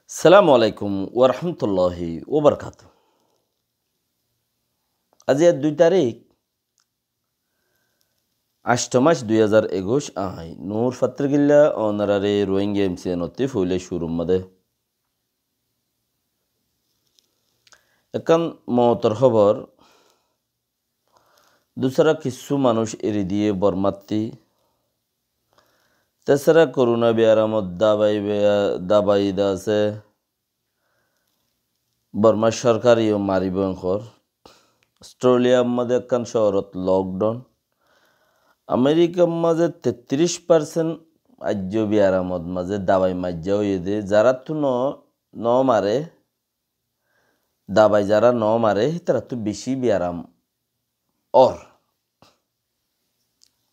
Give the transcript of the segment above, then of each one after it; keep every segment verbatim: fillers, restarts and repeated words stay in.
Assalamu alaikum warahmatulláhi wabarakátuhu. Aijja dui tarík, añctho mac dui házar ekuic, añí Nur Fatrigilla, ónorare Rohingya M C N ottú foila cúrur mazé ekkán moutor hóbor. Dusára kissú manúic eri diyé Bormattí. Tesára koruna biyaramot dabai bea-, dabai de asé. Bormar sorkare yó maribó enkor. Australiyar mazé ekkán cóorot lockdown. Amerikar mazé tettiríc percent aijjó biyaramot mazé dabai maijja óiye dé. Zaráttu no, no mare, dabai zará no mare, hítarattú bicí biyaram ór.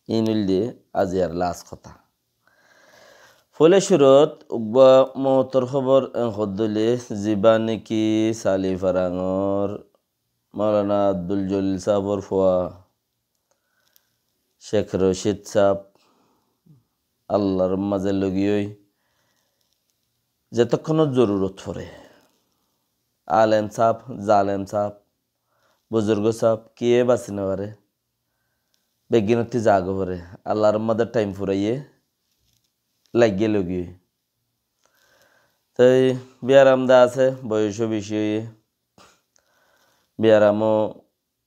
Iín óilde aijjar last hotá. Foila cúrut uggwá moutor hóbor en hoddé óile, zibá néki Sali Farangor Moulana Abdul Jolil sáfor fua Cek Rocid sáf Allar mazé logi ói, zetókkonot zorurot foré, alem sáf, zalem sáf, buzurgo sáf, kiyé basi no fare. Beggúnottú zagói foré, Allar mazé thaim furaiyé, laiggé logi ói. Toi biyaram de asé, boyos ó beci óiye. Biyaram ó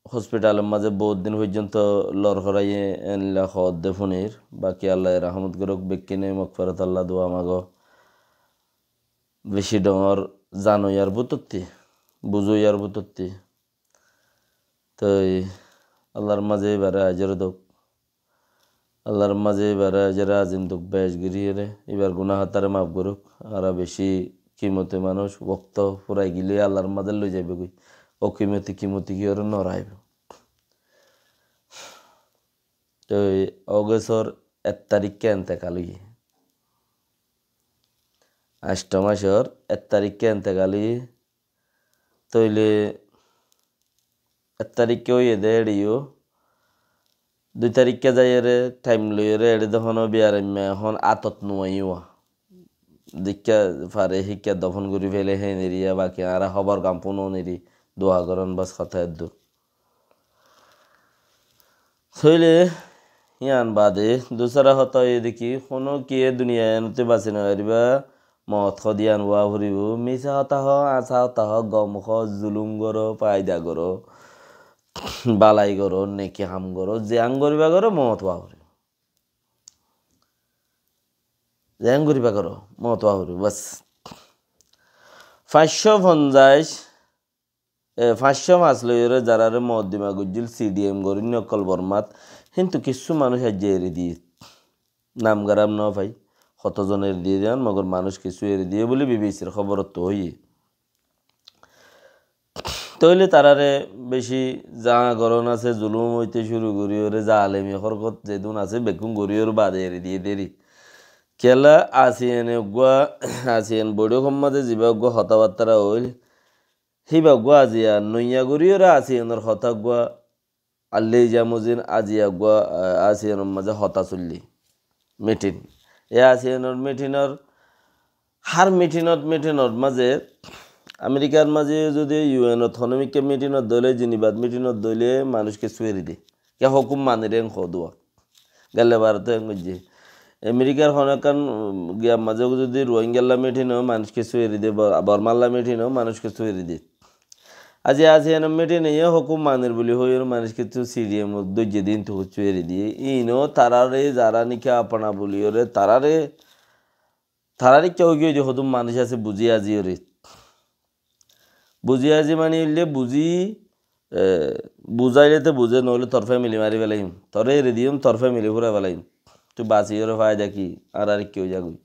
hospitalor mazé bout din foijjonto lor horaiyé, endilla hoódde funir. Baki Allaye rahmot gorouk, bekkúne mogferot Allar dua mago. Beci dhoóñr zano yar bútottí, buzó yar bútottí. Toi Allar mazé ibare ajor douk. Allar mazé ibare ajor azim douk, bec gori ore ibar guná hotare maf gorouk. Añára beci kimoti manúic, wokto furai gile Allar mazé loi zaibo goi. Ó kimoti, kimoti ki ore no raibo. Toi Ogostor ek tarikka entekal óiye. Añctho macor ek tarikka entekal óiye. Toile ek tarikka óiye dé eçe yó. Dui tarikka zaiyóre thaim loiyóre eçe dé hono biyaramma ehón átot nuaiyé. Dikka fare híkka dofon gori fele hé neriya, baki añára hóbor gán fúno neri, dua goron bas hotá eddur. Toile yián bade dusára hotá óiye dé ki, hono kiyé duniya enottú basi no fariba, moot hoó de yián wá foribo, misá hotá hoó, asá hotá hoó, gom hoó, zulum goró, faida goró, balai goró, neki ham goró, ziyán goriba goró, moot wá foribo. Ziyán goriba goró, moot wá foribo, bas. Fañs cót fonzaic e, fañs cót fañs loiyóre zarare mokoddima goijjíl, C D M gorinné ókkol Bormat, hintu kissú manúic aijja eri diyé. Nam garam no fai, hoto zon eri diyé de yián, mogor manúic kissú eri diyé buli B B C r hóborottú hoiyé. Toile tarare beci za goron asé, zulum óite cúru goriyoré, zalemi horkot zedún asé, bekkún goriyoré bade eri diyé deri. Kiyólla ASEAN e uggwá, ASEAN boiçók or mazé zibá uggwá hotábattara óil, híba uggwá aziya noiya goríyoré ASEAN or hotá uggwá allé zamozin aziya uggwá, ah, ASEAN or mazé hotá soillé. Meeting. E ASEAN or meeting or, hár meeting ot, meeting or mazé, Amerikar mazé zodi U N ot hono mikká meeting ot dóile, Geneva t meeting ot dóile, manúic kessú eri de. Kiyá hókum mani re en hoó de. Gelle bar to en goijjé. Amerikar hono ekkán, um, giyar mazé zodi Rohingyalla meeting ó, manúic kessú eri de, Bor-, Bormalla meeting ó, manúic kessú eri de. Aijja ASEAN or meeting e hókum manir buli hoiyóre manúic kessú C D M ó dóijje de, hintu kessú eri diye. Iín ó tarare zara niki apna buliyóre, tarare, tarare kiyá ói giyói de hodún manúic asé buzí aziyoré. Buzí azi mani óilde buzí, e, buzaile te buzé, noóile tor family mari felaiyum. Tore eri diyum, tor family fúrai felaiyum. Tui basiyoré faida ki? Añárar ki ói zagói?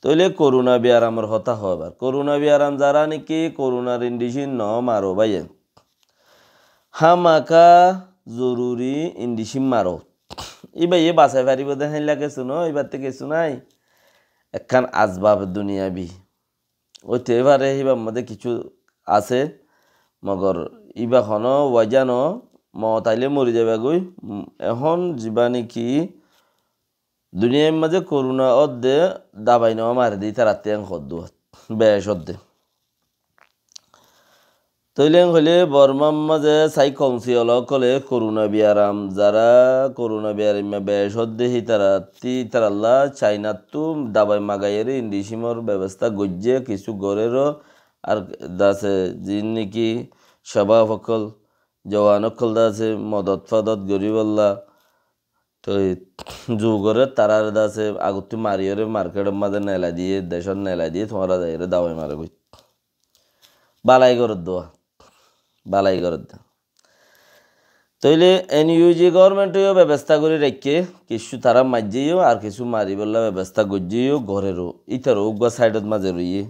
Toile koruna biyaramor hotá hoó ebar. Koruna biyaram zara niki korunar indicin no maro báiyain. Hámaka zoruri indicin maro. Íbaye basai faribó de héinla kessú no, íbattú kessú nái. Ekkán asbab duniyabi. Óite fare híbar modde kessú asé, mogor íba hono waja no, moot aile mori zaiba goi. Ehón zibá niki Duniyair mazé koruna ódde dabai no mare de ítarattú en hoddúa, bec ódde. Tóile en hoilé Bormar mazé sai kounsila ókkole koruna biyaram, zará koruna biyaram bec ódde hítarattú, ítarallá Cainattú dabai magaiyóre indicimor bebosta goijjé, kissú goréro, ar dase ziín niki cobab ókkol, jowan ókkol dase modot fodot goríbolla. Toi zugoré tarare dase agottú mariyóre marketor mazé nelai diyé, decót nelai diyé, tuáñra zaiyóre dabai mare goi. Balai goródde, balai goródde. Tóile N U G government yó bebosta gorí raikké, kissú tará maijjé yó, ar kissú maribólla bebosta goijjé yó, goréro. Ítaró uggúa saidot mazé roiyé.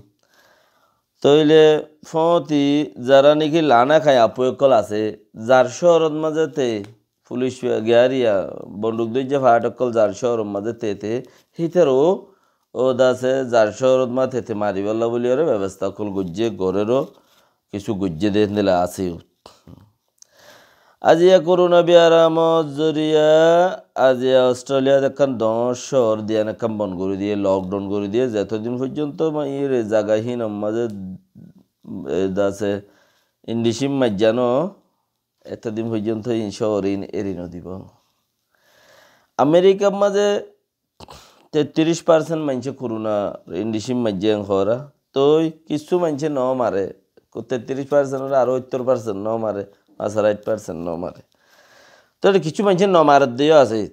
Tóile fóti zará niki lana khai apu ókkol asé, zar cóorot mazé te fulic giyariya bonduk dóijja faát ókkol zar cóorot mazé te te, hítaró ó dase zar cóorot mazé te te maribólla buliyóre bebosta ókkol goijjé, goréro, kissú goijjé de héndilla asé yó. Aziya koruna biyaramor zoriya aziya Australiyat ekkán doñr cóor diyan ekkán bon gorí diyé, lockdown gorí diyé, zetodin foijjonto maiyóre zaga hínor mazé, e, dase indicim maijjá no, etodin foijjonto in cóor in eri no dibo. Amerikar mazé tettiríc percent maincé koruna indicim maijjé en hoóra. Toi kissú maincé no mare. Ko tettiríc percent ore aró óttor percent no mare, añsaraic percent no mare. Toi kissú maincé no maredde yó asé.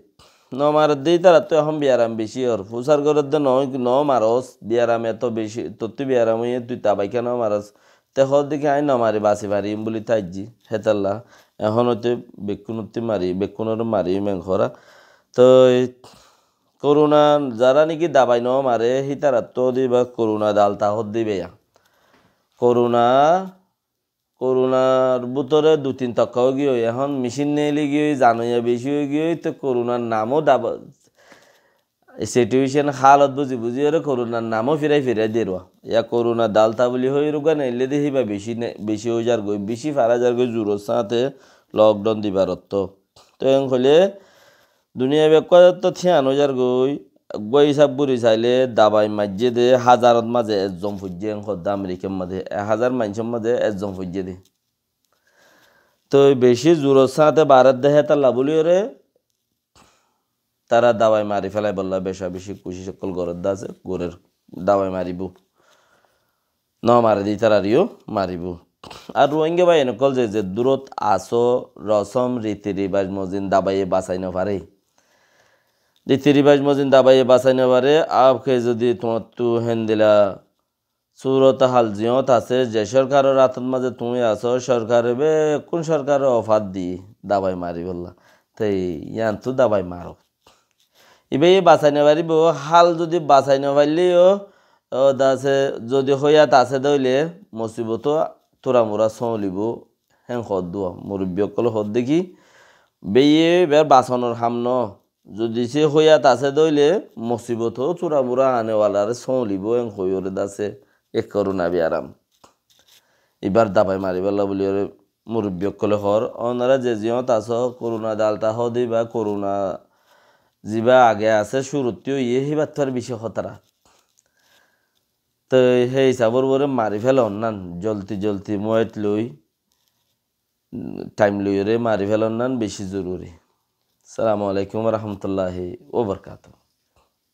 No maredde ítarattú ehón biyaram beci ór. Fusar goredde no, no maros, biyaram eto beci, tottú biyaram óiye, tui dabaikká no maros. Te hoódde ki aññí no mari basi fariyum buli táijji. Hétalla ehón óite bekkúnottú mari, bekkúnoré mari meng hoóra. Toi koruna zará niki dabai no mare, hítarattú diba koruna dalta hoódde iba ya. Koruna, korunar bútore dui tin tokka ói giyói, ehón micin neeli giyói, zanoya beci ói giyói, te korunar namó daba, situation halot buzi buzi ore korunar namó firai firai derua. Ya koruna dalta buli hoi ruga neille de hiba beci ne, beci ói zargoi, beci fara zargoi zuror sáñte lockdown dibar otto. Te en hoilé duniyai bekkúnottú thiyan ói zargoi, eggúa hísab gorí sailé dabai maijjé de házarot mazé ezzon foijjé, en hoódde Amerikar mazé, ek házar maincór mazé ezzon foijjé de. Toi beci zuror sáñte baredde hétalla buliyóre, tará dabai mari félaibolla beca beci kucic ókkol goredde asé, gorér dabai maribó. No mare de ítarareyó maribó. Ar Ruáingga báiyain ókkol ze ze durot asó, rosom, riti ribac mozin dabaiye basai no fare. Riti ribac mozin dabaiye basai no fare, añke zodi tuáñttu héndilla surot hal ziyót asé, ze sorkaror átot mazé tuñí asó, sorkare bekkún sorkare ofar di dabai maribólla. Te yíantu dabai maro. Ibáye basai no faribó, hál zodi basai no faillé yó, ó dase zodi hóiyat asé dé óile, mosibot ó turamura sóolibó, hén hoódde, murubbi ókkole hoódde ki, beiye ibár basonor ham no, zodi sé hóiyat asé dé óile, mosibot ó turamura anewalaré sóolibó, hén hoiyóre dase, e koruna biyaram. Ibár dabai maribólla buliyóre murubbi ókkole hoór, ónora ze ziyót asó, koruna dalta hoódde ibá, koruna zibá age asé, cúruttú óiye, híbattú ar beci hótara. Toi hé hísabor uore mari félon nan, zoldi zoldi muáit loi, thaim loiyóre mari félon nan beci zoruri. Assalamu alaikum wa rahmatullahi wa barakatuhu.